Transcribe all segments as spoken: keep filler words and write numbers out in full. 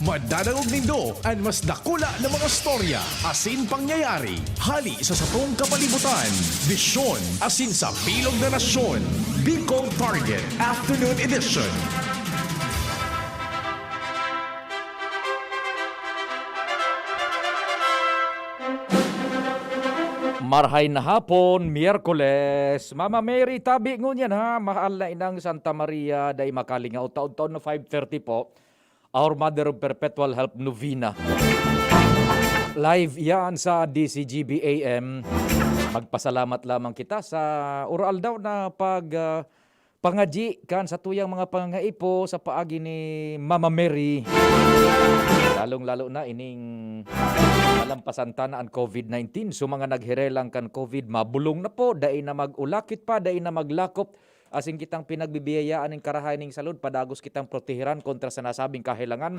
Madadangog nindo an mas dakula na mga storya asin pangyayari hali sa satong kapalibutan, bisyon asin sa bilog na nasyon. Bicol Target Afternoon Edition. Marhay na hapon, Miyerkules. Mama Mary, tabi ngunyan ha, mahal na inang Santa Maria, dai makalingaw, taon-taon na five thirty po. Our Mother of Perpetual Help Novena. Live yan sa D C G B A M. Magpasalamat lamang kita sa oral daw na pag, ah, pangadyi kan satuyang mga pangangaipo sa paagi ni Mama Mary. Lalong-lalo na ining malampasan ta na an covid nineteen. So, mga naghirelang kan covid, mabulong na po, dai na mag-ulakit pa, dai na maglakop. Asin kitang pinagbibiyayaan nin karahay ning salud, padagos kitang proteheran kontra sa nasabing kahelangan.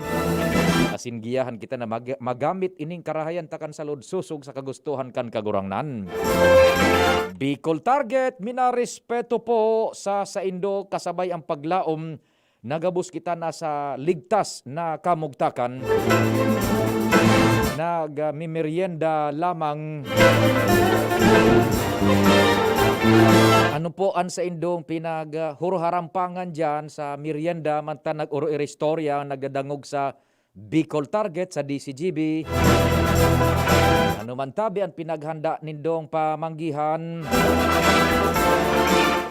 Asin giyahan kita na mag-, magamit ining karahayan ta kan salud sosog sa kagustohan kan Kagurangnan. Bicol Target, minarespeto po sa saindo kasabay ang paglaom na gabos kita nasa ligtas na kamugtakan. Nagmimerienda lamang. Ano po an saindong pinaghuruharampangan diyan sa merienda, man ta nag-oro-iristorya, nagdadangog sa Bicol Target sa D C G B. Ano man tabi an pinaghanda nindong pamanggihan,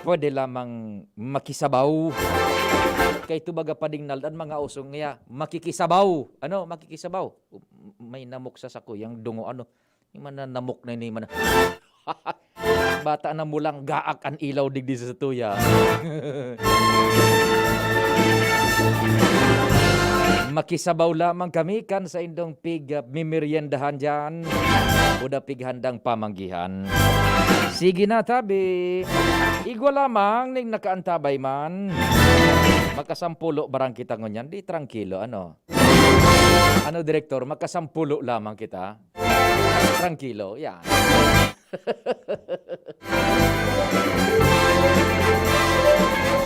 pwede lamang makisabaw. Kay ito baga padingnal an mga usong niya, makikisabaw. Ano, makikisabaw. May namok sa sakuyang dungo, ano. Yung mananamok na ini, mana-, Bata na mulang gaak an ilaw digdi sa satuya. Makisabaw lamang kami kan saindong pig, ah, mimeriendahan diyan. Buda pighandang pamanggihan. Sige na, tabi. Igwa lamang ning nakaantabay man. Makasampulo barang kita ngunyan. Di trangkilo, ano? Ano, Direktor? Makasampulo lamang kita. Trangkilo, yan.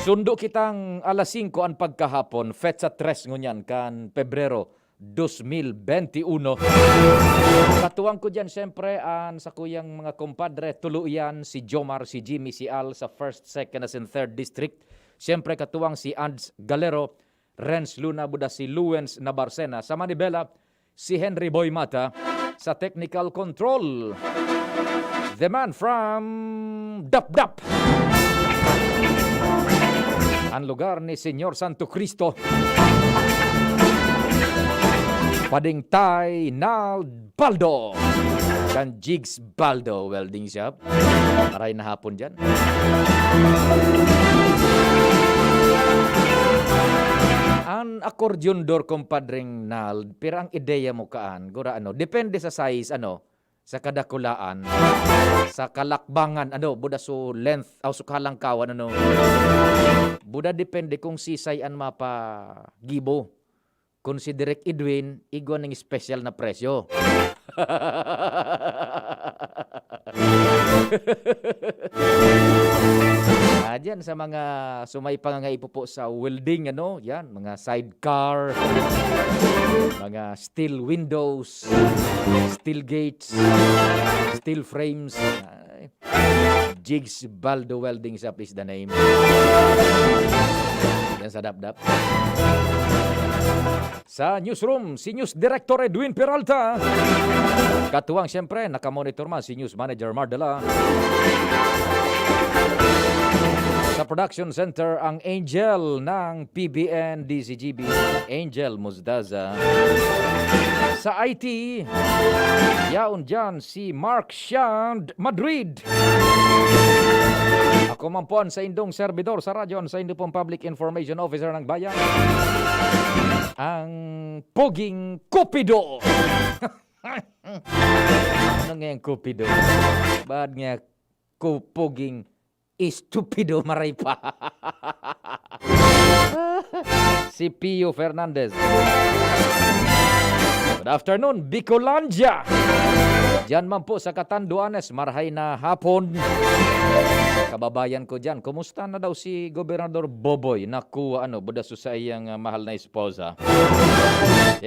Sundo kitang alas singko an pagkahapon, petsa tres ngunyan kan Pebrero, dos mil benti uno. Katuwang ko diyan, siyempre, an sakuyang mga kompadre, tulo iyan, si Jomar, si Jimmy, si Al sa first, second, asin third district. Siyempre, katuwang si Ands Galero, Renz Luna, buda si Luens Nabarcena. Sa manibela, si Henry Boy Mata. Sa technical control, the man from Dapdap. An lugar ni Señor Santo Cristo. Pading Tay Nald Baldo. Kan Jigs Baldo Welding Shop. Maray na hapon diyan. An accordion door, compadreng Nald, pira ang ideya mo kaan? Gura ano, depende sa size, ano, sa kadakulaan, sa kalakbangan, ano, buda so length, aw so kalangkawan, ano. Buda depende kung sisay an mapagibo. Kun si Direk Edwin, igwa ning espesyal na presyo. Ah, diyan sa mga sumay pangangaipo po sa welding, ano, yan, mga sidecar, mga steel windows, steel gates, steel frames. Ay, Jigs Baldo Welding Shop is the name. Yan sa Dapdap. Sa newsroom, si News Director Edwin Peralta. Katuwang, siyempre, nakamonitor man si News Manager Mardela. Sa production center, ang angel ng P B N D Z G B, Angel Muzdaza. Sa I T, yaon dyan si Mark Shand Madrid. Ako man po an saindong servidor sa radyo, an saindo pong public information officer ng bayan, ang Poging Cupido. Ano nga yung Cupido? Ba't nga ku-, Poging Estupido, maray pa. Si Pio Fernandez. Good afternoon, Bicolandia. Diyan man po sa Catanduanes, marhay na hapon. Kababayan ko diyan, kumusta na daw si Gobernador Boboy? Naku, ano, buda sa iyang, ah, mahal na esposa.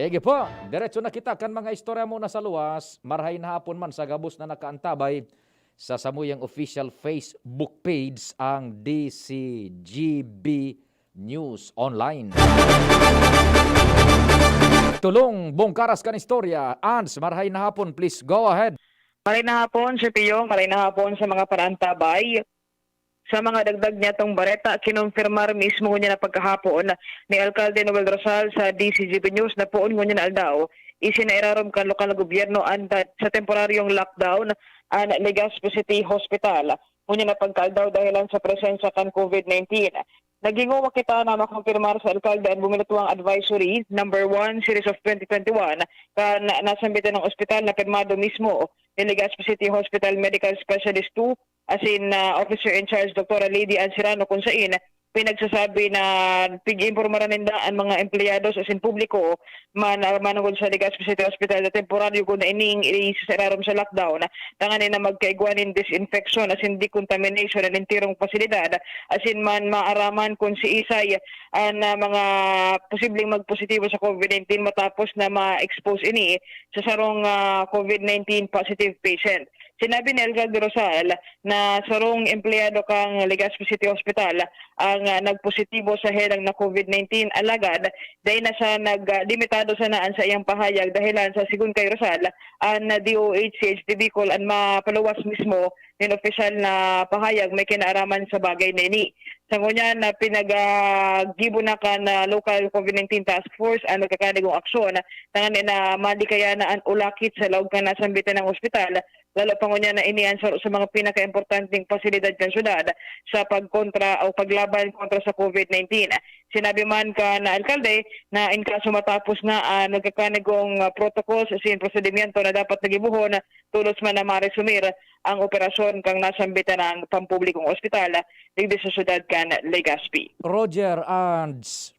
Sige po, diretso na kita kan mga istorya muna sa luwas. Marhay na hapon man sa gabos na nakaantabay sa samuyang official Facebook page ang D C G B News Online. Tulong bongkaras kan istorya. Ans, marhay na hapon, please go ahead. Marhay na hapon, Sir Pio. Marhay na hapon sa mga panaantabay. Sa mga dagdag niyatong bareta, kinumpirmar mismo ngunyan na pagkahapon ni Alkalde Noel Rosal sa D C G B News na poon ngunyan na aldaw, isinairarom kan lokal na gobyerno an ta-, sa temporaryong lockdown an Legazpi City Hospital. Ngunyan na pagkaaldaw dahilan sa presensya kan COVID nineteen. Naghingowa kita na makumpirmar sa alkalde an buminutwang Advisory Number One Series of twenty twenty-one kan nasambitan ng ospital na pirmado mismo ni Legazpi City Hospital Medical Specialist two asin, ah, Officer in Charge Doktora Lady Ann Serrano, kun sain pinagsasabi na pig-iimpormaran ninda an mga empleyado asin publiko man, ah, manongod sa Legazpi City Hospital na temporaryo guna ining isasararom sa lockdown, tanganing na magkaigwa nin disinfection asin decontamination an enterong pasilidad, asin man maaraman kun siisay an, ah, mga posibleng magpositibo sa COVID nineteen matapos na ma-expose ini sa sarong, ah, COVID nineteen positive patient. Sinabi ni Alcalde Rosal na sarong empleyado kan Legazpi City Hospital ang, ah, nagpositibo sa helang na COVID nineteen, alagad dai na siya nag-, ah, limitado sana an saiyang pahayag, dahilan sa, sigon kay Rosal, an D O H C H D Bicol an mapaluwas mismo nin opisyal na pahayag may kinaaraman sa bagay na ini. Sa ngunyan na pinag-, ah, gibo na kan, ah, local COVID nineteen task force an nagkakanigong aksyon, tanganing na malikayan na an ulakit sa laog kan nasambitan na ospital, lalo pa ngunyan na ini an saro sa mga pinakaimportanteng pasilidad kan syudad sa pagkontra o paglaban kontra sa COVID nineteen. Sinabi man kan alkalde na in kaso matapos na an nagkakanigong, ah, protocols asin prosedimyento na dapat na gibohon, tolos man na maresumir ang operasyon kan nasambitan na pampublikong ospital digdi sa syudad kan Legazpi. Roger, Ands,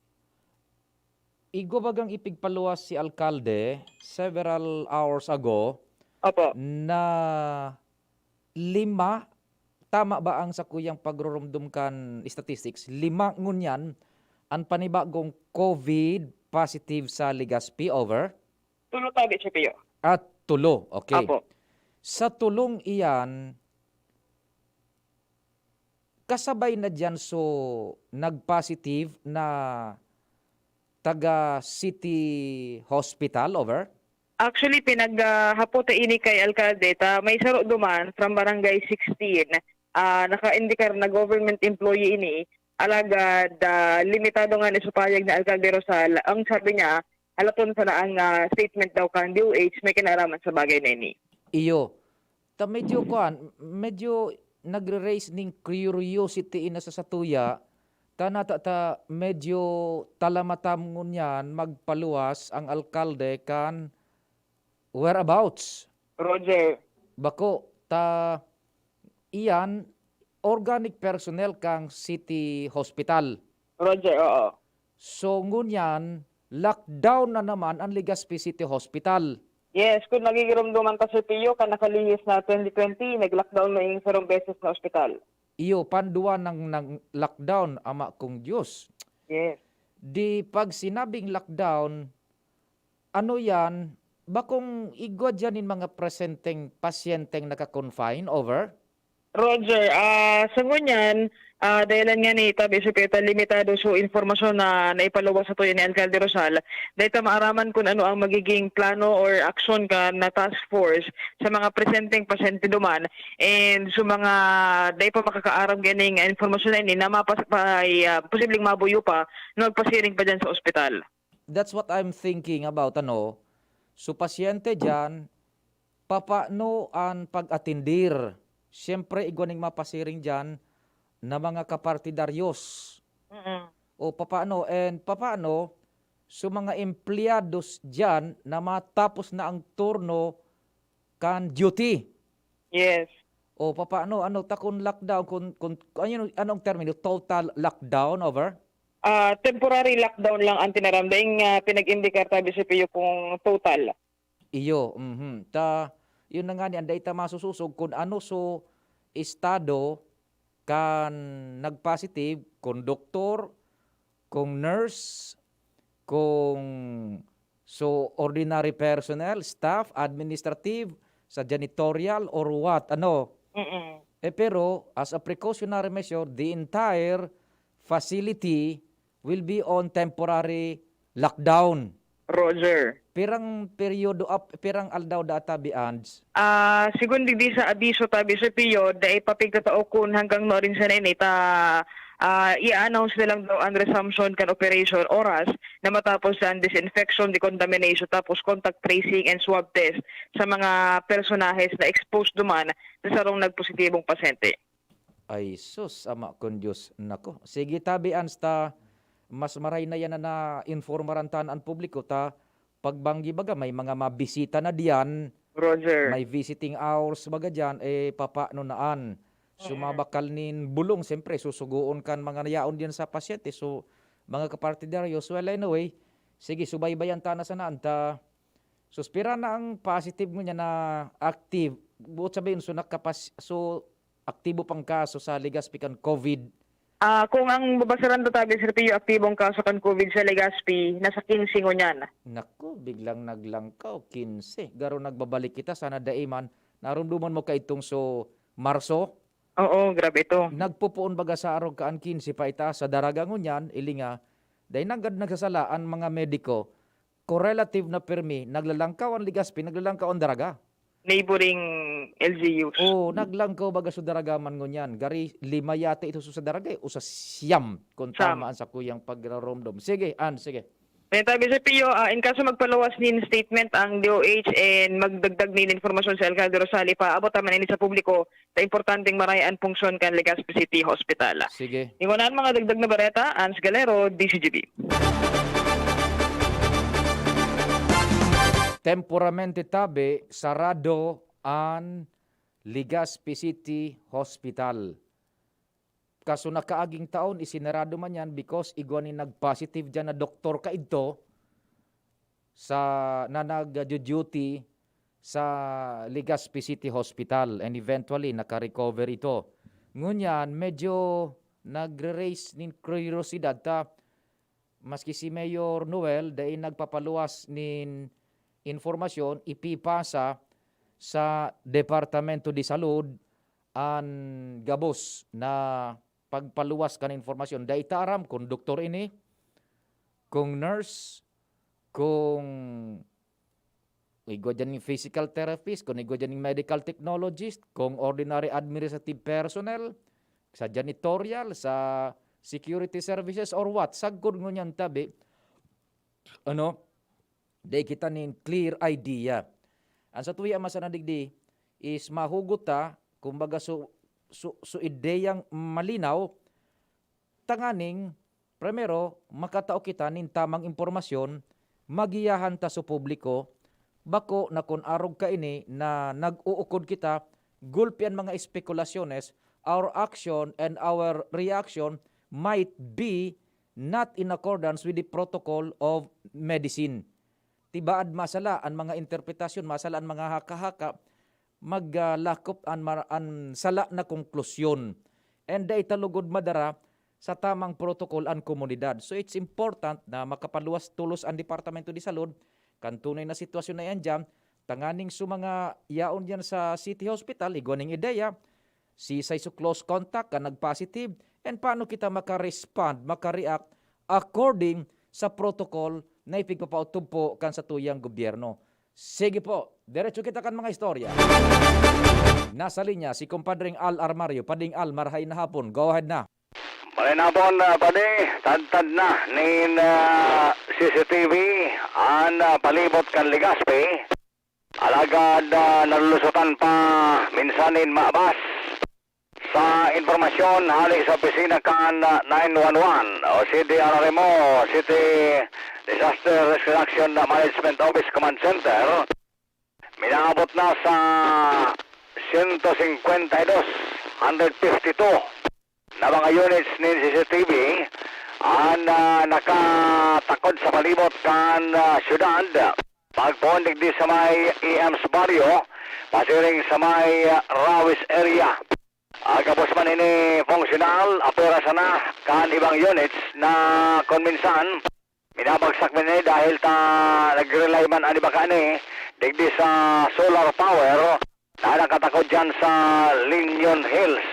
igwa bagang ipigpaluwas si alkalde several hours ago Opo. na lima, tama ba ang sakuyang pagrurumdom kan statistics? Lima ngunyan an panibagong COVID positive sa Legazpi, over? Tulo tabi, Sir Pio. At tulo, okay. Apo. Sa tulong iyan, kasabay na diyan so nag-positive na taga City Hospital, over? Actually, pinag, ah, hapot ta ini kay alkalde ta may saro duman from Barangay sixteen, ah, nakaindikar na government employee ini, alagad, ah, limitado nga ni sa pahayag ni Alkalde Rosal. Ang sabi niya, halaton sana ang, ah, statement daw kan D O H may kinaaraman sa bagay na ini. Iyo. Ta medyo kuan, medyo nagre-raise ning curiosity ina sa satuya, ta nata ta medyo talamatam ngunyan magpaluwas ang alkalde kan whereabouts. Roger. Bako, ta iyan organic personnel kang City Hospital. Roger, oo. So, ngunyan, lockdown na naman ang Legazpi City Hospital. Yes, kung nagigiromdoman ta, Sir Pio, kan nakalihis na twenty twenty, nag-lockdown na yung sarong beses na ospital. Iyo, panduwa ng, ng lockdown, Ama kong Diyos. Yes. Di pag sinabing lockdown, ano yan? Bakong igwa dyan yung mga presenteng pasyenteng naka-confine, over? Roger, ah, sa ngunyan, ah, dahilan nga ni tabi sa peta limitado so impormasyon na naipaluwas sa tuya ni Alcalde Rosal, dahil ta maaraman kung ano ang magiging plano or aksyon ka na task force sa mga presenteng pasyente duman, and sa mga dahil pa makakaaram ganing impormasyon na ini na mapas-, pa, ay, ah, posibleng mabuyo pa na magpasiring pa dyan sa ospital. That's what I'm thinking about, ano. So, pasyente diyan, papaano an pag-atendir? Siyempre, igwa ning mapasiring diyan na mga kapartidaryos. Mm. O papaano, and papaano so mga empleyados diyan na matapos na ang turno kan duty? Yes. O papaano, ano, ta kun lockdown, kun, kun, ano, anong termino? Total lockdown, over? Ah, temporary lockdown lang ang tinaram. Daing, ah, pinag-indikar tabi si Pio kung total. Iyo, mhm. Ta, yun na nga ni, anday ta masususog kun ano so estado kan nag-positive, kung doktor, kung nurse, kung So, ordinary personnel, staff, administrative, sa janitorial or what, ano? Mm-mm. Eh, pero as a precautionary measure, the entire facility will be on temporary lockdown. Roger. Pirang peryodo ap-, pirang aldaw da tabi, Ands? Ah, segun digdi sa abiso tabi, Sir Pio, dai pa pigtatao kun hanggang nuarin sana ini ta, ah, i-announce na lang daw an resumption kan operation oras na matapos an disinfection, decontamination, tapos contact tracing and swab test sa mga personahes na exposed duman sa sarong nagpositibong pasyente. Ay sus, Ama kong Diyos, nako. Sige tabi, Ands, ta mas maray na yan na nainformaran ta an publiko ta pagbanggi baga may mga mabisita na diyan, Roger. May visiting hours baga diyan, eh, papaano na an? Mm. Sumabakal nin bulong, siyempre, susugoon kan mga yaon diyan sa pasyente. So, mga kapartidaryos, well, anyway, sige, subaybayan ta na sana an ta. Suspira na ang positive ngunyan na active. Buot sabihin, so, nakapas-, so, aktibo pang kaso sa Legazpi kan COVID. Ah, kung ang babasaran ta tabi, Sir Pio, aktibong kaso kan COVID sa Legazpi, nasa quince ngunyan. Naku, biglang naglangkaw, quince. Garo nagbabalik kita, sana dai man. Narumduman mo kaidtong so, Marso? Oo, grabe ito. Nagpupoon baga sa arog kaan quince pa itaas sa Daraga ngunyan, ilinga. Dai nanggad nagsasala an mga mediko. Correlative na pirmi, naglalangkaw an Legazpi, naglalangkaw an Daraga. Neighboring L G Us. Oo, naglangkaw baga so Daraga man ngunyan. Gari lima yata ito sa Daraga, eh, o sa siyam, kung Siyam. tama an sakuyang pagraromdom. Sige, Ann, sige. May tabi sa Pio, ah, in kaso magpaluwas nin statement ang D O H and magdagdag nin informasyon sa Alcalde Rosales, paabot naman ini sa publiko sa importanteng maray an punksyon kan Legazpi City Hospital. Sige. Ingon an mga dagdag na bareta, Ans Galero, D Z G B. Temporamente tabi, sarado an Legazpi City Hospital. Kaso nakaaging taon, isinarado man yan because igwa nin nag-positive diyan na doktor kaidto sa, na nagdu-duty sa Legazpi City Hospital, and eventually naka-recover ito. Ngunyan, medyo nagre-raise nin kuryosidad ta, maski si Mayor Noel dai nagpapaluwas nin impormasyon, ipipasa sa Departamento de Salud an gabos na pagpaluwas kan impormasyon. Dai ta aram kung doktor ini, kung nurse, kung igwa diyan nin physical therapist, kung igwa diyan nin medical technologist, kung ordinary administrative personnel, sa janitorial, sa security services, or what. Sagkod ngunyan tabi, ano, dai kita nin clear idea. Ang sa tuya, mas na digdi is mahugot ta, kumbaga, so, so, so ideyang malinaw, tanganing, primero, makatao kita nin tamang impormasyon, magiyahan ta sa publiko, bako na kun arog kaini na nag-uukod kita, gulpi an mga espekulasiones, our action and our reaction might be not in accordance with the protocol of medicine. Tibaad masala an mga interpretasyon, masala an mga haka-haka, mag, ah, lakop an mar-, an sala na konklusyon. And dai ta lugod madara sa tamang protocol an komunidad. So, it's important na makapaluwas tolos an Departamento de Salud kan tunay na sitwasyon na iyan diyan, tanganing sa mga yaon diyan sa City Hospital, igwa ning ideya, sisay so close contact kan nag-positive, and paano kita maka-respond, maka-react according sa protocol na ipigpapautob po kan satuyang gobyerno. Sige po, diretso kita kan mga istorya. Nasa linya si Compadreng Al Armario. Pading Al, marahay na hapon. Go ahead na. Marahay na hapon, ah, Padi. Tadtad na nin, ah, C C T V an, ah, palibot kan Legazpi. Alagad, ah, nalulusotan pa minsan nin mabas. Sa impormasyon hale sa opisina kan, ah, nine one one o C D R R M O, City Disaster Risk Reduction Management Office Command Center, minaabot na sa sento singkwenta y dos, hundred fifty-two, na mga units nin C C T V an, ah, nakatakod sa palibot kan, ah, syudad. Pagpoon digdi sa may E M's Barrio, pasiring sa may, ah, Rawis area. Ah, gabos man ini funksyonal, apwera sana kan ibang units na kun minsan Binabagsak man ini dahil ta nag-rely man ani baka ni digdi sa solar power na nakatakod dyan sa Linyon Hills.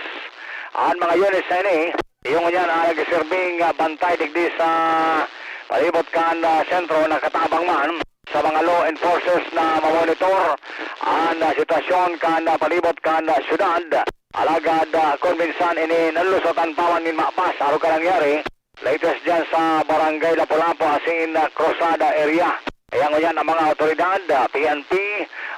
Ang mga units na ini, yung yan ang nagsiserving, ah, bantay digdi sa palibot kan, ah, sentro, nakatabang man sa mga law enforcers na mamonitor ang, ah, sitwasyon kan, ah, palibot kan, ah, syudad. Alagad, ah, kun minsan ini nalusotan pa man nin mabas, arog kan nangyari. Latest dyan sa Barangay Lapu-Lapu, asin, ah, Cruzada area. Kaya ngunyan ang mga awtoridad, ah, P N P,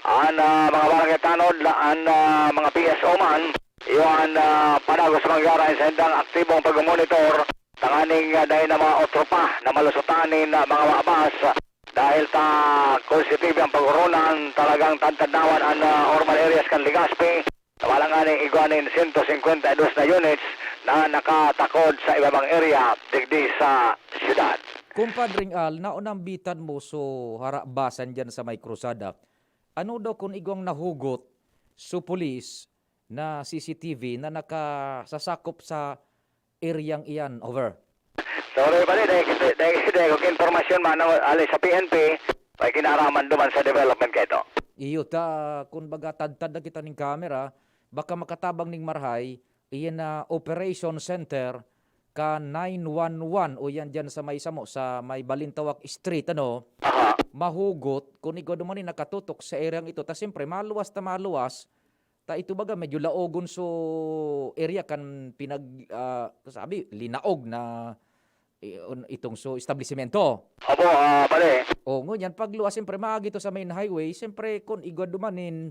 an, ah, mga barangay tanod, an, ah, mga P S O man, iyan, ah, padagos mangyari sa indang aktibong pagmonitor, tanganing, ah, dahil na mga otro pa na malusutan nin, ah, mga mabas, dahil ta kung sitibyan paghurunan, talagang tadtadnawan an, ah, urban areas kan Legazpi. Wala nga ni igwa nin sento singkwenta y dos na units na nakatakod sa ibabang area digdi sa syudad. Kumpadring Al, naunambitan mo so harabasan diyan sa may krusada. Ano daw kun igwang nahugot so pulis na C C T V na nakasasakop sa eryang iyan? Over. Sorry pare, dahil, dahil, dahil kung impormasyon man, ano, ali sa P N P, may kinaraman duman sa development kaito. Iyo ta, kun baga tadtad na kita ning kamera, baka makatabang ning marahay, iyan na operation center ka nine one one o yan dyan sa may samo, sa may Balintawak Street, ano, Aha. mahugot, kun igwa duman ni nakatutok sa eryang ito. Ta siyempre, maluwas ta maluwas, ta ito baga medyo laogon so area kan pinag, ah, sabi, linaog na, i-, on-, itong so establisimento. Opo, ah, pare. O, ngunyan, pagluwas, siyempre, maagi to sa main highway. Siyempre, kun igwa duman nin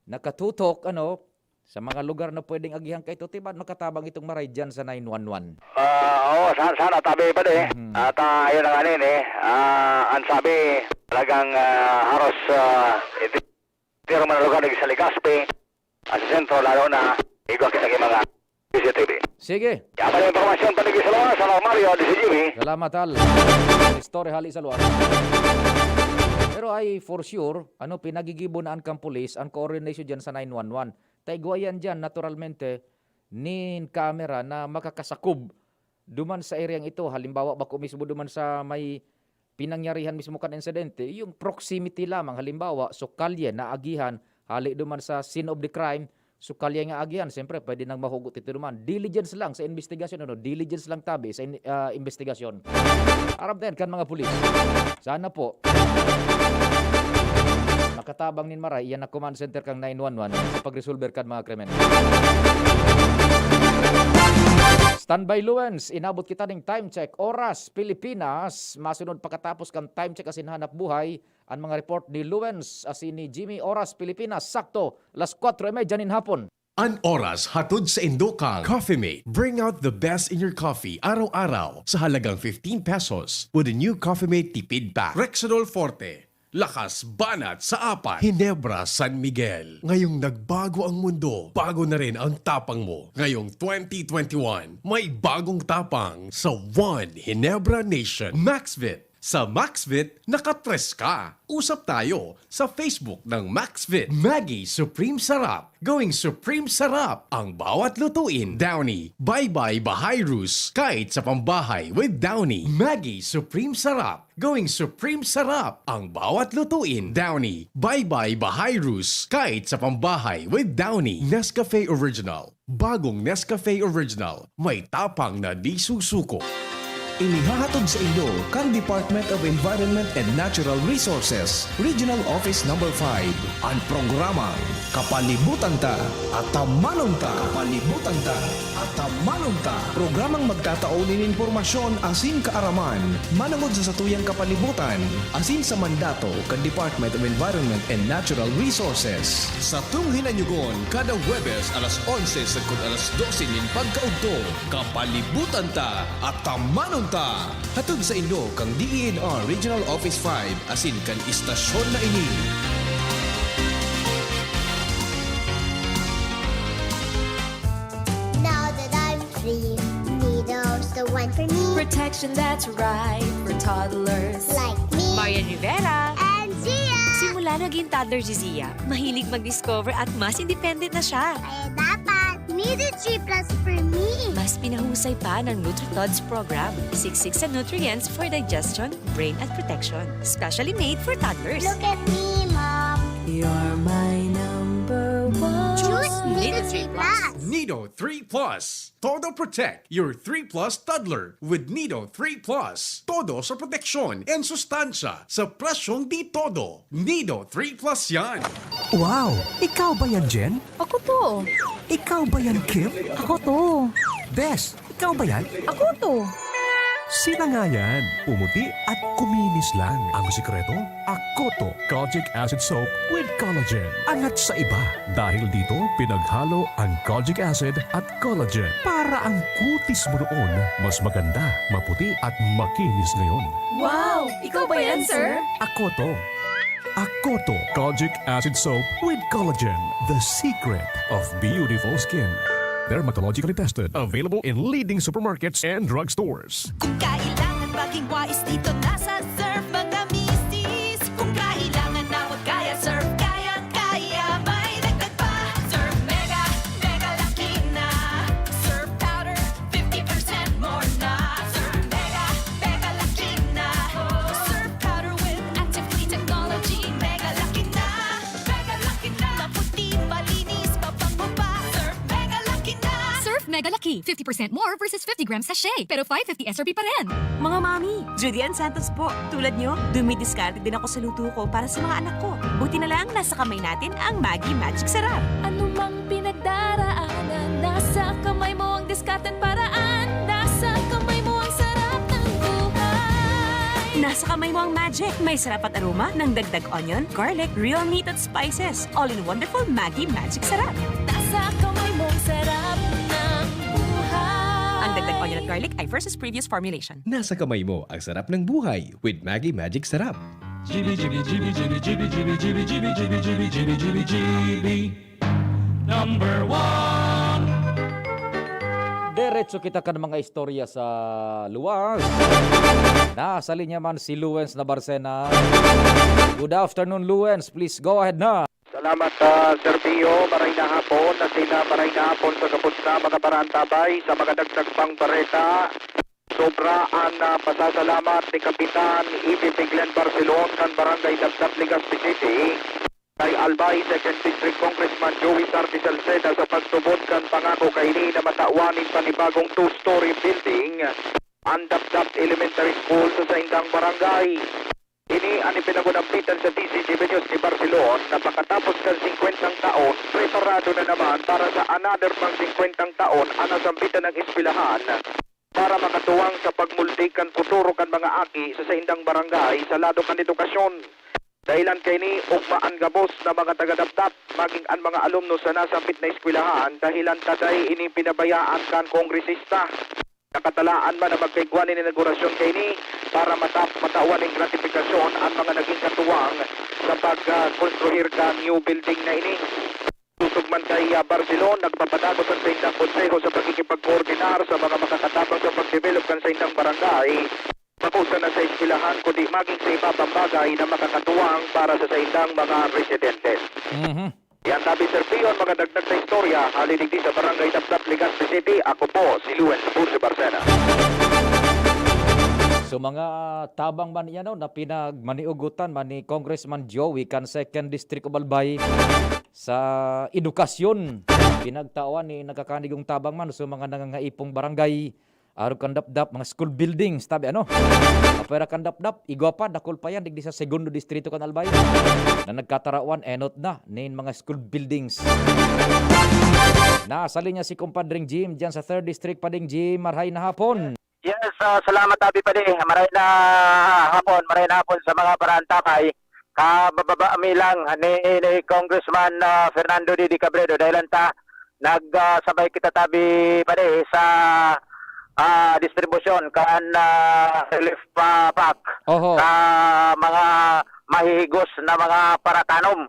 nakatutok, ano, sa mga lugar na pwedeng agihan kaito, tibaad makatabang itong maray dyan sa nine one one. Ah, oo, sana, sana tabi, pare. Mhm. At, ah, ayun na nga nin, eh. Ah, ang sabi, talagang, ah, haros, ah, iti-, tiro man ang lugar sa Legazpi, at sa sentro, lalo na, igwa kita kay mga C C T V. Sige. Kaya pala yung impormasyon, pare, sa luwas, sa Mario, D C G B. Salamat, Al. Istorya hali sa luwas. Pero ay for sure, ano, pinagigibo na an kan pulis, ang coordination dyan sa nine one one. Ta igwa yan dyan, naturalmente, nin kamera na makakasakob duman sa eryang ito. Halimbawa, bako mismo duman sa may pinangyarihan mismo kan insidente, yung proximity lamang. Halimbawa, so kalye na agihan, hali duman sa scene of the crime, so kalye nga agihan, siyempre, pwede nang mahugot ito duman. Diligence lang sa investigasyon, ano? Diligence lang tabi sa in-, ah, investigasyon. Aram na yan kan mga pulis. Sana po. Makatabang nin maray, iyan na command center kang nine one one sa pagresolver kan mga krimen. Standby, Luens, inabot kita ning time check. Oras, Pilipinas. Masunod pakatapos kan time check asin hanap buhay, an mga report ni Luens asin ni Jimmy. Oras, Pilipinas, sakto, las kwatro y medya nin hapon. An oras hatod saindo kan Coffee Mate. Bring out the best in your coffee araw-araw sa halagang fifteen pesos with the new Coffee Mate Tipid Pack. Rexidol Forte, lakas banat sa apat. Ginebra San Miguel. Ngayong nagbago ang mundo, bago na rin ang tapang mo. Ngayong twenty twenty-one, may bagong tapang sa One Ginebra Nation. Maxvit. Sa Maxvit, nakatres ka. Usap tayo sa Facebook ng Maxvit. Maggi Supreme Sarap. Going Supreme Sarap ang bawat lutuin. Downy, bye-bye bahay rush kahit sa pambahay with Downy. Maggi Supreme Sarap. Going Supreme Sarap ang bawat lutuin. Downy, bye-bye bahay rush kahit sa pambahay with Downy. Nescafe Original. Bagong Nescafe Original, may tapang na di susuko. Inihahatod sa inyo kan Department of Environment and Natural Resources, Regional Office Number five, an programang Kapalibutan Ta, Atamanon Ta. Kapalibutan Ta, Atamanon Ta. Programang magtatao nin impormasyon asin kaaraman manongod sa satuyang kapalibutan asin sa mandato kan Department of Environment and Natural Resources. Satong hinanyugon kada Huwebes alas onse sagkod alas dose nin pagkaudto. Kapalibutan Ta, Atamanon Ta. Hatod sa inyo kan D E N R Regional Office five asin kan istasyon na ini. Now that I'm free, needles the one for me. Protection that's right for toddlers. Like me. Marian Rivera. And Zia. Simula naging toddler si Zia, mahilig mag-discover at mas independent na siya. Kaya dapat Nutri-Three Plus for me. Mas pinahusay pa ng NutriTods program. Siksik sa nutrients for digestion, brain at protection. Specially made for toddlers. Look at me, Mom. You're my number one. Choose Nutri-Three Plus. Nido three Plus. Todo Protect your three Plus toddler with Nido three Plus. Todo sa proteksyon and sustansya sa presyong di todo. Nido three Plus yan. Wow! Ikaw ba yan, Jen? Ako to. Ikaw ba yan, Kim? Ako to. Des, ikaw ba yan? Ako to. Sila nga yan. Pumuti at kuminis lang. Ang sikreto, Akoto Kojic Acid Soap with Collagen. Angat sa iba. Dahil dito, pinaghalo ang kojic acid at collagen para ang kutis mo noon mas maganda, maputi at makinis ngayon. Wow! Ikaw ba yan, sir? Akoto. Akoto Kojic Acid Soap with Collagen. The secret of beautiful skin. Dermatologically tested. Available in leading supermarkets and drugstores. Kung kailangan maging wais dito, nasa Surf mga misis. Kung kailangan na huwag kaya, Surf kayang-kaya. May dagdag pa, Surf Mega, Mega Laki na. Surf Powder, fifty percent more na. Surf Mega, Mega Laki na. Surf Powder with active clean technology. Mega Laki na, Mega Laki na. Maputi, malinis, mabango pa. Surf Mega Laki na. Surf Mega Laki, fifty percent more versus fifty grams sachet, pero five fifty S R P pa rin. Mga mami, Judy Ann Santos po. Tulad nyo, dumidiskarte din ako sa luto ko para sa mga anak ko. Buti na lang, nasa kamay natin ang Maggi Magic Sarap. Ano mang pinagdaraanan, nasa kamay mo ang diskarte at paraan. Nasa kamay mo ang sarap ng buhay. Nasa kamay mo ang magic. May sarap at aroma ng dagdag onion, garlic, real meat at spices. All in wonderful Maggi Magic Sarap. Nasa kamay mo ang sarap ng buhay. Ang dagdag onion at garlic ay versus previous formulation. Nasa kamay mo ang sarap ng buhay with Maggi Magic Sarap. Number one. Deretso kita kan mga istorya sa luwas. Nasa linya man si Luens Nabarcena. Good afternoon, Luens. Please go ahead na. Salamat, ah, Sir Pio. Maray na hapon. Nasina maray na hapon sa gabos na mga barantabay, sa mga dagdag pang bareta. Sobra an, ah, pasasalamat ni Kapitan Ibis Glenn Barcelon kan Barangay Dabdab, Legazpi City, kay Albay Second District Congressman Joey Sarte Salceda sa pagtubod kan pangako kaini na matawan nin panibagong two-story building an Dabdab Elementary School sa saindang barangay. Ini an ipinagunampitan sa D Z G B News ni Barcelon na pakatapos kan singkwentang taon, preparado na naman para sa another pang singkwentang taon an nasambitan ng eskwelahan para makatuwang sa pagmulde kan futuro kan mga aki sa saindang barangay sa lado kan edukasyon. Dahilan kaini, ugma an gabos na mga taga-Dabdab, maging an mga alumno sa nasambit na eskwelahan, dahilan ta dai ini pinabayaan kan kongresista. Nakatalaan man na magkaigwa nin inaugurasyon kaini para matap matawan nin gratifikasyon an mga naging katuwang sa pagkonstruhir kan new building na ini. Sosog man kay, ah, Barcelon, nagpapadagos an saindang konseho sa pakikipagkoordinar sa mga makakatabang sa pagdevelop kan saindang barangay, bako sana sa eskwelahan, kundi maging sa iba pang bagay na makakatuwang para sa saindang mga residentes. Mhm. Yan tabi, Sir Pion, mga dagdag na istorya, hali digdi sa Barangay Dabdab, Legazpi City. Ako po, si Luen Bursi Barcena. So, mga tabang man yan, no, na pinagmaniugutan man ni Congressman Joey kan Second District of Albay sa edukasyon. Pinagtawan ni nagkakanigong tabang man so mga nangangaipong barangay, arog kan Dabdab, mga school buildings, tabi ano? Apwera kan Dabdab, igwa pa, dakul pa yan, digdi sa Segundo Distrito kan Albay, na nagkatarawan, enot na, nin mga school buildings. Nasa linya si Kumpadring Jim, dyan sa Third District pa ding Jim, marhay na hapon. Yes, ah, salamat, Abi Padi. Maray na hapon, maray na hapon sa mga paraantabay. Kabababa mi lang ni, ni Congressman, ah, Fernando Didi Cabredo dahil ta nagsabay kita tabi padi sa, ah, distribusyon kan, ah, relief, ah, pack Oho. sa mga mahihigos na mga paratanom.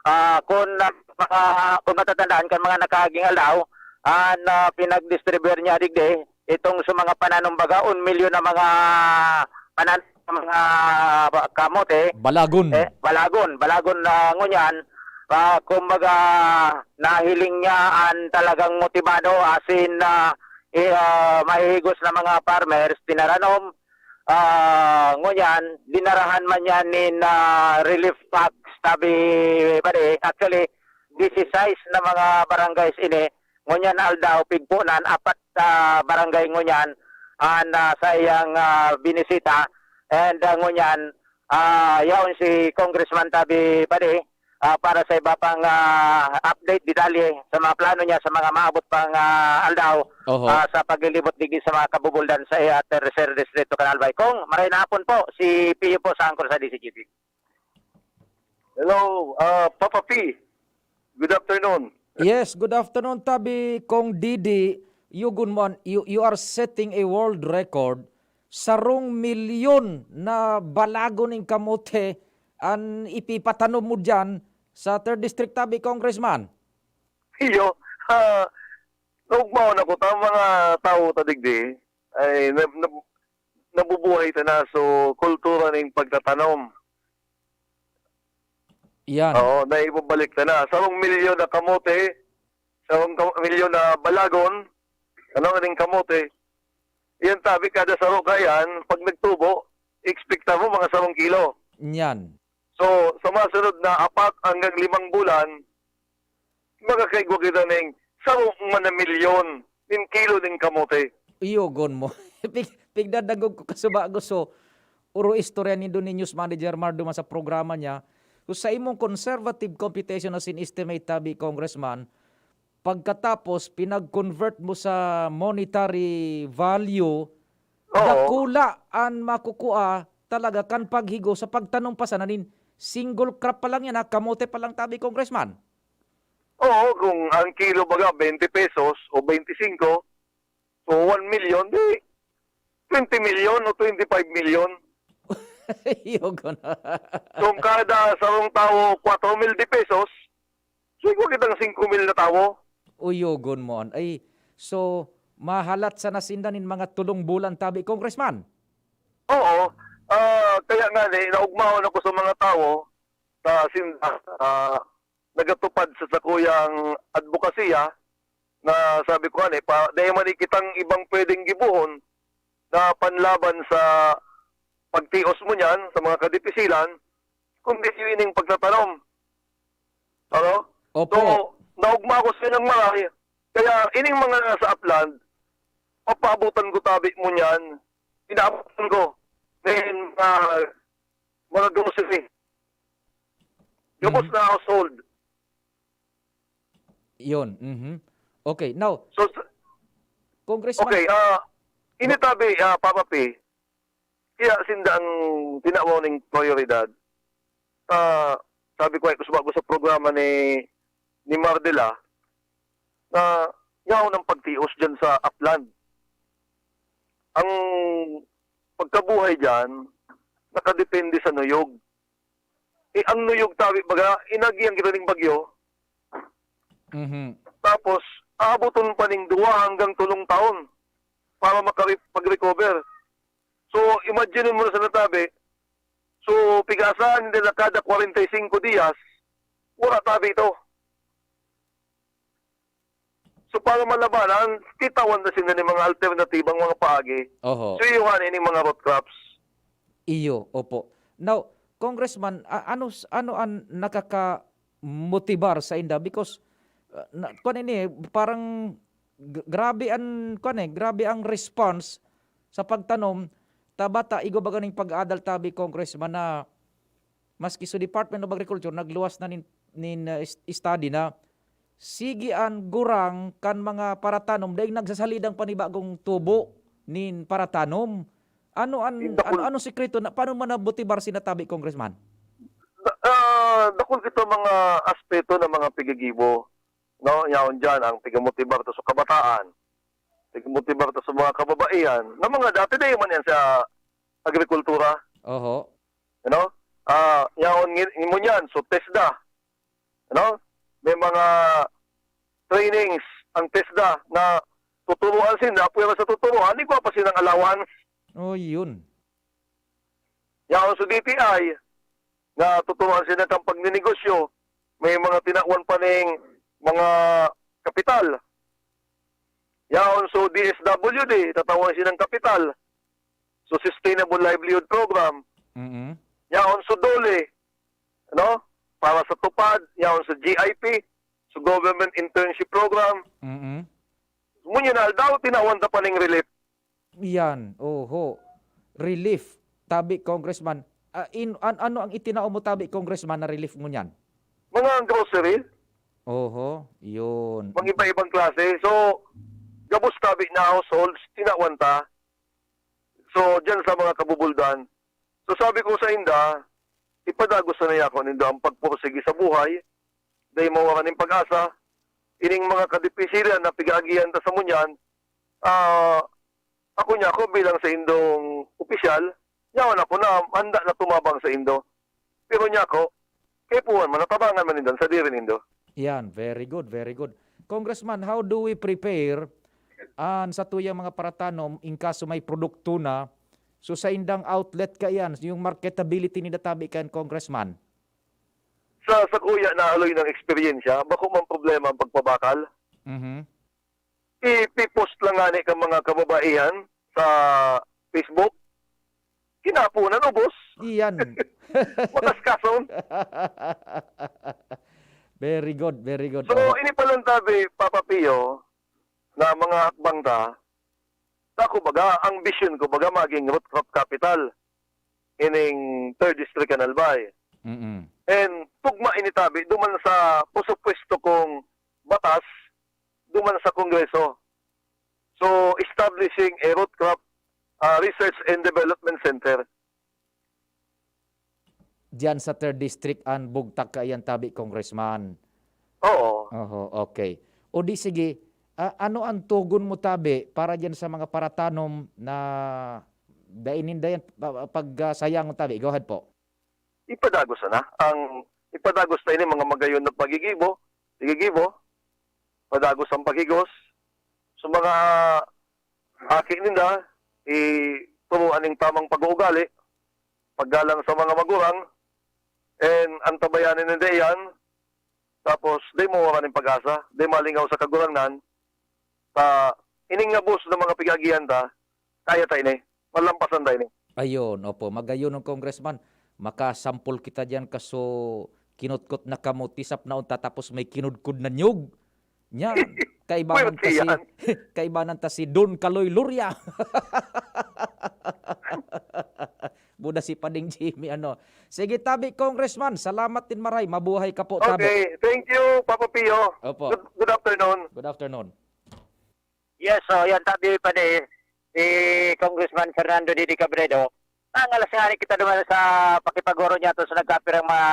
Ah, kung, ah, mga, kung matatandaan kan mga nakaaging aldaw, an, ah, pinagdistribuyar niya digdi, itong sa mga pananom baga, un milyon na mga pananom, mga ba-, kamote. Balagon. Eh, balagon, balagon na ngunyan, Ah, kumbaga, nahiling niya an talagang motibado, as in, ah, i ah, mahihigos na mga farmers, tinaranom. Ah, ngunyan, dinarahan man niya nin, ah, relief packs, tabi padi. Actually, disisais na mga barangays ini. Ngunyan aldaw, pigpo na an apat ka barangay ngunyan an, ah, saiyang, ah, binisita. And, ah, ngunyan, ah, yaon si Congressman tabi padi, ah, para sa iba pang, ah, update, detalye sa mga plano niya sa mga maabot pang, ah, aldaw, Oho. ah, sa paglilibot digdi sa mga kabubuldan sa iya, Tercer Distrito, Canal Bay. Kong, maray na hapon po, si Pio po sa Angkor sa D C G P. Hello, ah, Papa P. Good afternoon. Yes, good afternoon, tabi Kong Didi. Yugon mo an, you, you are setting a world record. Sarong milyon na balagon ning kamote an ipipatanom mo diyan sa third District, tabi, Congressman. Iyo, ah, naugmaon ako ta mga tawo ta digdi ay nab nab nabubuhay ta na, so kultura ning pagtatanom. Iyan. Oo, naibabalik ta na. Sarong milyon na kamote, sarong ka milyon na balagon, ano, ning kamote. Iyan tabi, kada saro kaiyan, 'pag nagtubo, ekspekta mo mga sarong kilo. Iyan. So, sa masunod na apat hanggang limang bulan, makakaigwa kita ning sarong man na milyon nin kilo nin kamote. Iyogon mo. Pig pigdadangog ko kasubago. So, oro istorya nindo ni News Manager Mar duman sa programa niya. So, sa imong conservative computation na sin-estimate tabi, Congressman, pagkatapos pinag-convert mo sa monetary value, Oo. dakula an makukua talaga kan paghigo sa pagtanom pa sana nin single crop pa lang yan, ha, kamote pa lang tabi, Congressman. Oo, kung ang kilo baga twenty pesos o twenty singko, so one million, di twenty million o twenty-five million. Iyogon. Kung kada sarong tawo, kwatro mil de pesos, siguro kitang singko mil na tawo. Uyogon mo an. Ay, so, mahalat sana sinda nin mga tolong bulan tabi, Congressman? Oo. Ah, kaya nga ni, naugmaon ako sa mga tawo, sa sinda, ah, nagatupad sa sakuyang adbokasiya na sabi ko, ani, pa, dai man kitang ibang pwedeng gibohon na panlaban sa pagtios mo niyan, sa mga kadipisilan, kundi ining pagtatanom. Ano? Opo. So, naugma ko sa ilang maray. Kaya ining mga nasa upland, papaabutan ko tabi mo niyan. Inaabutan ko. Then, ah, mga grocery. Gabos Mhm. na household. Yun, mhm. Okay, now, So, s- Congressman okay, ah, ini tabi, ah, Papa P, kaya sinda ang tinawan ning prayoridad. Ah, sabi ko, ay, kusog ako sa programa ni, ni Mardela, na yaon ang pagtios diyan sa upland. Ang pagkabuhay diyan, nakadepende sa nuyog. Eh, ang nuyog tabi baga, inagihan kita ning bagyo. Mhm. Tapos, aaboton pa ning duwa hanggang tolong taon para makare-, pag-recover. So, imagine mo na sa natabi. So, pigasahan nila kada kwarenta y singko diyas, wala tabi ito. So, para malabanan, titawan na sinda nin mga alternatibang mga paagi. Oho. So, iyo nga nin mga root crops. Iyo, opo. Now, Congressman, a-, ano s-, ano an nakakamotibar sainda? Because, ah, na, kuwan ini, parang g-, grabe an, kuwan eh, grabe ang response sa pagtanom. Ta bata, igwa baga ning pag-aadal tabi, Congressman, na maski so Department of Agriculture nagluwas na nin, nin, ah, is-, study na sige an gurang kan mga paratanom dai nagsasalidang panibagong tubo nin paratanom. Ano an, Yung dakul- ano, ano sikreto na, paano man namotibar sinda tabi, Congressman? Da-, ah, dakul kita mga aspeto ng mga pigigibo, no? Yaon diyan ang pigamotibar ta sa kabataan, pigamotibar ta sa mga kababaihan, na mga dati dai man yan sa agrikultura. Oho. Ano? Ah, yaon ngi-, ngunyan, so TESDA. Ano? May mga trainings ang TESDA na tuturuan sinda, pwera sa tuturuan, igwa pa silang allowance. Oh, yun. Yaon sa D T I, na tuturuan sinda kan pagninegosyo, may mga sa tinawan pa ning mga kapital. Yaon so D S W D, tatawan siya ng kapital. So Sustainable Livelihood Program. Mm-mm. Yaon so DOLE, no? Para sa TUPAD, yaon sa G I P, so Government Internship Program. Mm-mm. Ngunyan na aldaw, tinawan ta pa ning relief. Yan, oho. Relief, tabi Congressman. Ah, in, an, ano ang itinao mo tabi Congressman na relief ngunyan? Mga grocery, Oho, yun. mga iba-ibang klase. So, gabos tabi na households, tinawan ta. So, dyan sa mga kabubuldan. So, sabi ko sa inda, ipadagos na niya ako nindo ang pagpursige sa buhay, dahil mawara ning pag-asa, ining mga kadipisilan na pigaagihan ta sa munyan, ah, ako niya ako bilang sa indong opisyal, yaon ako na handa na tumabang sa indo. Pero niya ako, kaipuhan man, natabangan man nindan sa diri nindo. Yan, very good, very good. Congressman, how do we prepare an satuyang mga paratanom in kaso may produkto na, so sa indang outlet ka yan, yung marketability ni databi kan Congressman? Sa sakuya na aloy ng eksperyensya, bako man problema ang pagpabakal. Mhm. Ipipost lang ngani ka mga kababaihan sa Facebook. Kinapunan ubos. Iyan. Watas kason. Very good, very good. So, Oho. Ini palang tabi, Papa Pio, na mga hakbang ta, ako baga, ang vision ko baga maging root crop capital ining third district kan Albay. Mm-mm. And tugma ini tabi, duman sa, por supuesto, kung batas, duman sa Kongreso. So, establishing a root crop uh, research and development center. Diyan sa third district an bugtak kaiyan tabi, Congressman. Oo. Oho, okay. O di sige, ah, ano ang tugon mo tabi para diyan sa mga paratanom na dai ninda yan pa- pagsayangon tabi? Go ahead po. Ipadagos na. Ang ipadagos na ini mga magayon na pagigibo, igigibo, padagos ang paghigos. So mga aki ninda, ituro aning tamang pag-uugali, paggalang sa mga magurang, and antabayanan ninda iyan, tapos di mawara ning pag-asa, di malingaw sa kagurangnan, ta ining nga bus na mga pigaagihan ta, kaya ta ini, malampasan ta ini. Ayun, opo. Magayon ng Congressman. Makasampol kita diyan kaso kinutkot na kamote sa pnaon ta tapos may kinudkod na niyog. Nya, kaibanan ta si, Pwerte yan. kaibanan ta si Don Kaloy Luria. Buda si Pading Jimmy, ano. Sige, tabi, Congressman. Salamat din maray. Mabuhay ka po, tabi. Okay, thank you, Papa Pio. Opo. Good, good afternoon. Good afternoon. Yes, so yan tabi pa ni si Congressman Fernando Didi Cabredo. Nangalas nga ni kita duman sa pakipagoro niya to sa nagkapirang mga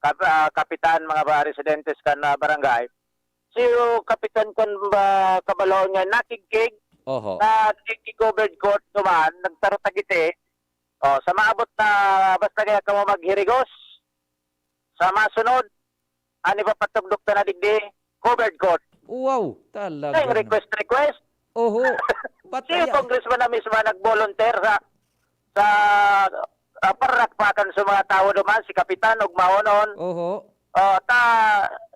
kap- ah, kapitan, mga ba, residentes kan ah, barangay. Si Kapitan kan ba, Kabalaon nga nakigkig, Oho. nakigkig covered court duman, nagtarutagiti. Oh, sa maabot na basta kaya kamo maghirigos. Sa masunod, ani pa patugdok ta na digdi, covered court. Wow, talaga. Ay, request, request. Oho. Si Pataya. Congressman na mismo nag-volunteer sa sa uh, parakpakan sa mga tawo duman, si Kapitan ug maonon. Oho. Oh, ta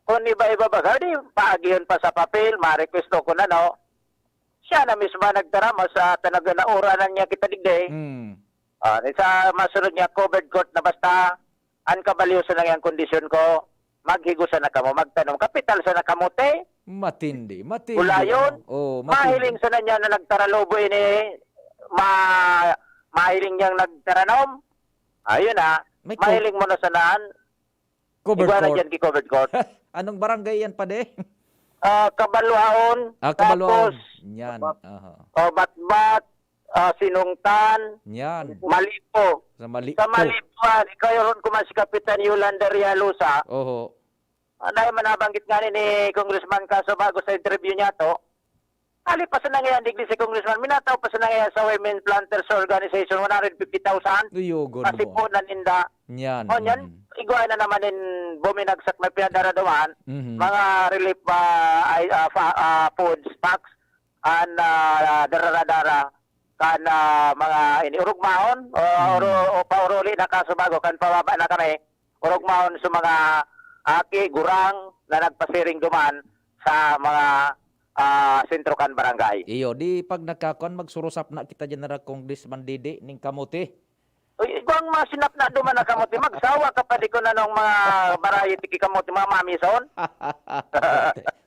kung iba-iba ba, di paagihon pa sa papel, ma-request ko na, no? Siya na mismo nagtarama sa tanaga na uranan niya kita digdi. Mm. Ah, sa masunod niya, covered court na basta, ang kabalyoso na yang kondisyon ko, maghigo sana kamo, magtanom. Kapital sana kamote, Matindi, matindi. Ulayon, Oh, matindi. Mahiling sana niya na nagtaralubo ini, ma, mahiling niyang nagtaranom. Ayun ah, May co- mahiling mo na sanaan, Covered igwa na court. Dyan ki covered court. Anong barangay yan, pade? Ah, Kabaluhaon, Ah, Kabaluhaon. tapos, Yan. Aha. oh, Batbat, ah, Sinungtan, Yan. Malipo. Sa Mali. Sa Malipo, ikaw yun ko man si Kapitan Yolanda Rialusa. Oho. Ah, dahil man nabanggit nga ni Congressman Caso bago sa interview niya to, ali pa sa nangyayang digdi si Congressman, minataw pa sa nangyayang sa Women Planters Organization, one hundred fifty thousand. Uyogon Kasi mo. Po naninda. Yan. O, yan, Mhm. Igwa na naman in buminagsak may pinadara duman, Mhm. mga relief ah, ay, ah, fa- ah, foods packs, and ah, dara-dara, kan ah, mga ini, urugmaon, o, Mhm. uro, o pauruli na kaso bago, kan pababa na kami, urugmaon sa mga aki, gurang na nagpasiring duman sa mga, ah, sentro kan barangay. Iyo, di pag nagkakuan, magsurusap na kita dyan na Congressman Didi ning kamote. Uy, igwang mga sinap na duman na kamote, magsawa ka pa di ko na nung mga barayi tiki kamote, mga mamison.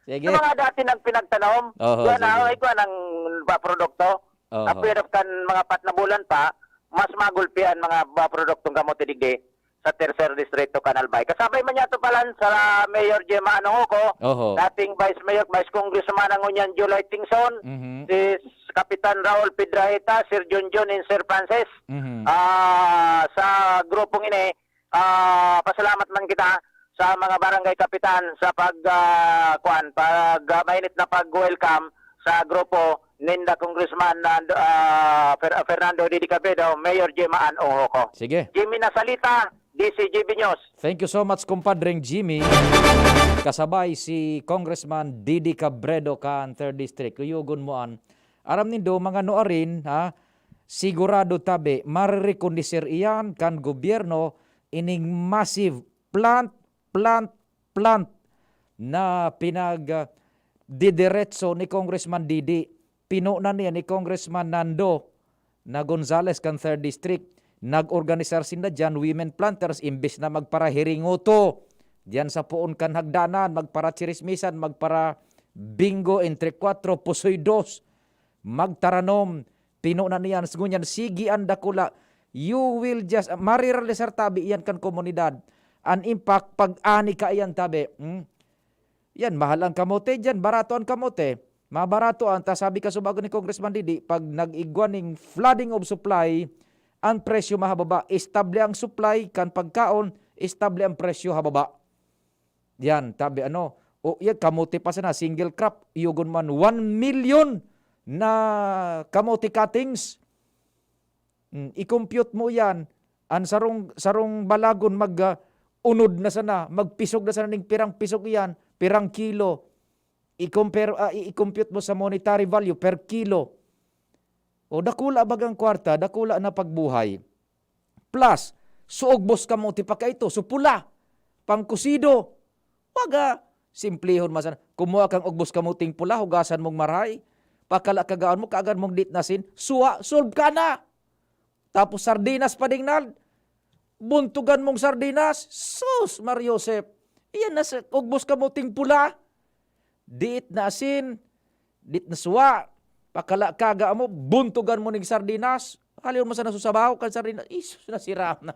Sige. Yung mga dati nang pinagtanom, Oho, igwa na, sige. Igwa ng ba produkto. Oho. Apwera kan mga pat na bulan pa, mas magulpian mga ba produktong kamote digdi sa Tercer Distrito, Canal Bay. Kasabay man yato palan sa Mayor Gemma Anongoco, Oho. Dating Vice Mayor, Vice Congressman ang ngunyan July Tingson, Mhm. Si Kapitan Raul Piedrahita, Sir Junjun, and Sir Francis. Mhm. Ah, sa grupong ini, ah, pasalamat man kita sa mga barangay kapitan sa pag, ah, kuwan, pag, ah, mainit na pag-welcome sa grupo ninda Congressman, ah, Fer-, Fernando Didi Cabredo, Mayor Gemma Anongoco. Sige. Jimmy Nasalita, D C G B News. Thank you so much, kumpadreng Jimmy. Kasabay si Congressman Didi Cabredo kan Third District. Kuyogon mo an. Aram nindo, mga nuarin, ha? Sigurado tabi, marerekonoser iyan kan gobyerno ining massive plant, plant, plant na pinag, ah, didiretso ni Congressman Didi. Pinonan niya ni Congressman Nando na Gonzales kan Third District. Nag-organisar sinda diyan, women planters, imbes na magparahiringoto diyan sa poon kan hagdanan, magparachirismisan, magpara bingo entre kwatro, pusoy dos, magtaranom, pinonan iyan, ngunyan sige an dakula. You will just, marirealisar tabi iyan kan komunidad. An impact, pag-ani kaiyan tabi. Hmm? Yan, mahal ang kamote diyan, barato an kamote. Mabarato an, ta sabi kasubago ni Congressman Didi, pag nag-igwa ning flooding of supply, ang presyo mahababa. Estable ang supply kan pagkaon, estable ang presyo hababa. Yan, tabi ano, o yan, kamote pa sana, single crop, iyogon man one million na kamote cuttings. Hmm, i-compute mo yan, ang sarong, sarong balagon mag, ah, unod na sana, magpisog na sana ning pirang pisog iyan, pirang kilo. I-compare, ah, i-, i-compute mo sa monetary value per kilo. O dakula bagang kwarta, dakula na pagbuhay. Plus, suog bos kamote pa kaito, supula, pangkusido. Waga, simplihon man sana. Kumuha kang ugbos kamuting pula, hugasan mong maray. Pakala kagaon mo, kaagad mong dit na asin, suwa, solve ka na. Tapos sardinas pa ding nal, buntugan mong sardinas, sus, Mar Joseph. Iyan na sa ugbos kamuting pula. Dit na asin, dit na suwa. Pakala kaga mo, buntugan mo ning sardinas. Halion mo sa nasusabaw kan sardinas. Isus, nasira na.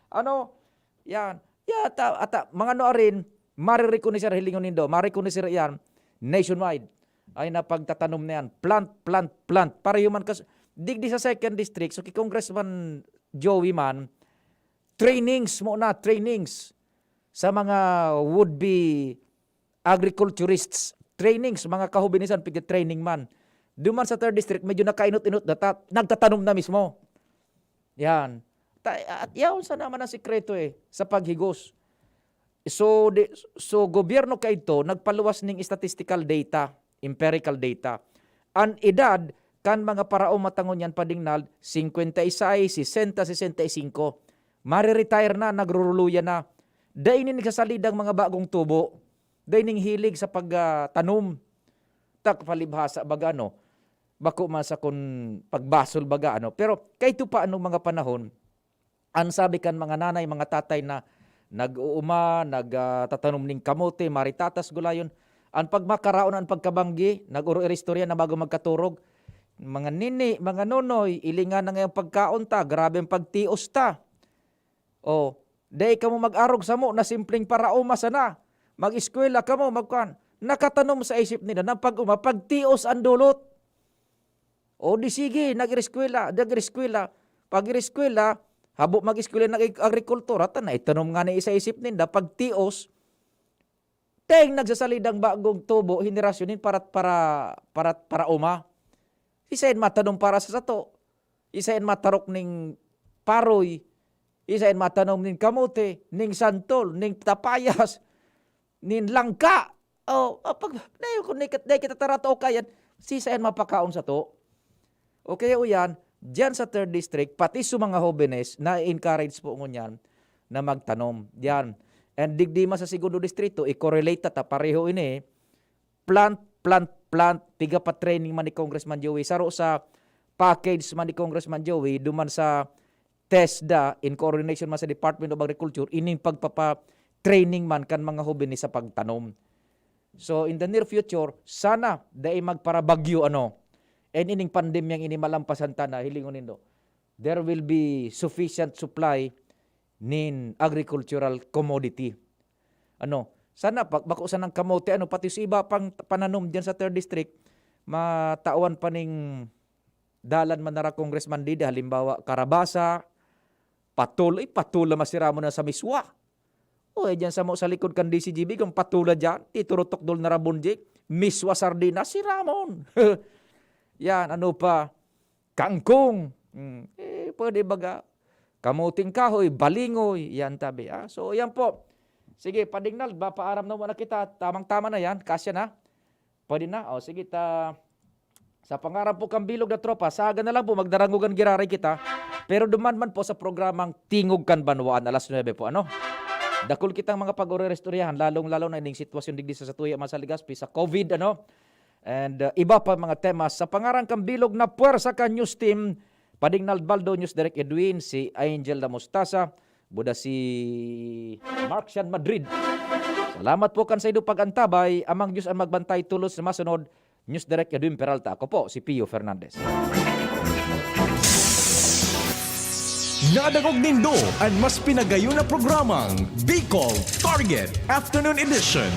Ano? Yan. Yata, ata, mga ano arin, marirekonoser, hilingon nindo, marirekonoser yan nationwide. Ay napagtatanom na yan. Plant, plant, plant. Pareho man kas-, digdi sa second district, so ki Congressman Joey man, trainings mo na, trainings sa mga would-be agriculturists, trainings, mga kahubinisan, pigti-training man. Duman sa third district, medyo nakainot-inot na ta-, nagtatanom na mismo. Yan. Ta-, at yaon sa naman ang sikreto eh, sa paghigos. So, di, so gobyerno kaidto nagpaluwas ning statistical data, empirical data. An edad kan mga paraoma ta ngunyan padingnal, singkwenta y seis, sesenta, sesenta y singko. Mariretire na, nagruruluyan na. Dai ni nagsasalidang mga bagong tubo. Dai ning hilig sa pag, ah, tanom. Tak palibhasa baga, ano, bako man sa kun pagbasol baga, ano. Pero kaito pa anong mga panahon, an sabi kan mga nanay, mga tatay na nag-uuma, nag, ah, tatanom ning kamote, maritatas, gulayon, an pagmakaraon, an pagkabanggi, nag-oro-iristorya na bago magkaturog, "Mga nini, mga nonoy, ilingan na ngayong pagkaon ta, grabe ang pagtios ta." O, dai kamo mag-arog samo na simpleng paraoma sana. Mag-eskwela kamo, magkuan. Nakatanom sa isip nila na pag-uma, pagtios ang dulot. O di sige, nag-ireskwela, nag-ireskwela. Pag-ireskwela, habo mag-eskwela ng ag-, agrikultura, ta naitanom nga na sa isip ninda, pagtios, teng nagsasalidang bagong tubo, henerasyon nin para, para, para, para uma. Isa yan matanom para sa sato. Isa yan matarok ning paroy. Isa yan matanom ning kamote, ning santol, ning tapayas, ning langka. O, ah, pag, na, kung di, di kita tarato o kayan, si isa yan mapakaon sato. O kaya o yan, dyan sa third district, pati sa mga hobenes, na-encourage po ngunyan na magtanom. Yan. And digdi man sa segundo distrito, i-correlate ta, ta pareho ini. Plant, plant, plant, tiga pa training man ni Congressman Joey. Saro sa package man ni Congressman Joey, duman sa TESDA, in coordination man sa Department of Agriculture, ining pagpapa-training man kan mga hobenes sa pagtanom. So, in the near future, sana dai magparabagyo, ano, and ining pandemyang ini malampasan ta na, hilingon nindo, there will be sufficient supply nin agricultural commodity. Ano, sana pa, bako sanang kamote, ano, pati sa iba pang pananom diyan sa third district, matawan pa ning dalan man nara, Congressman Dida, halimbawa, karabasa, patol, eh, patol na masiramon na sa miswa. O, eh, diyan sa mo, sa likod kan D C G B, kung patula diyan, titurutok dol na rabon, Jake, miswa, sardinas, siramon. Yan, ano pa? Kangkong. Mm, eh, pwede baga. Kamuting kahoy, balingoy, yan tabi, ah. So, yan po. Sige, Padingnal, ba, paaram na muna kita. Tamang-tama na yan. Kasya na. Pwede na. O, sige, ta, sa pangaran po kang bilog na tropa, saga na lang po, magdarangogan giraray kita. Pero duman man po sa programang Tingog kan Banwaan, alas nuebe po, ano? Dakul kitang mga pag-orerestoryahan, lalong-lalo na ining sitwasyon digdi sa satuya, mga sa Legazpi, sa COVID, ano? And, uh, iba pa mga temas. Sa pangaran kang bilog na puwersa kan News Team, Padingnal Baldo, News Direk Edwin, si Angel da Mostasa, buda si Mark Sian Madrid. Salamat po kan saindo pag-antabay. Amang Diyos ang magbantay tulos sa masunod. News Direk Edwin Peralta. Ako po, si Pio Fernandez. Nadangog nindo an mas pinagayon na programang Bicol Target Afternoon Edition.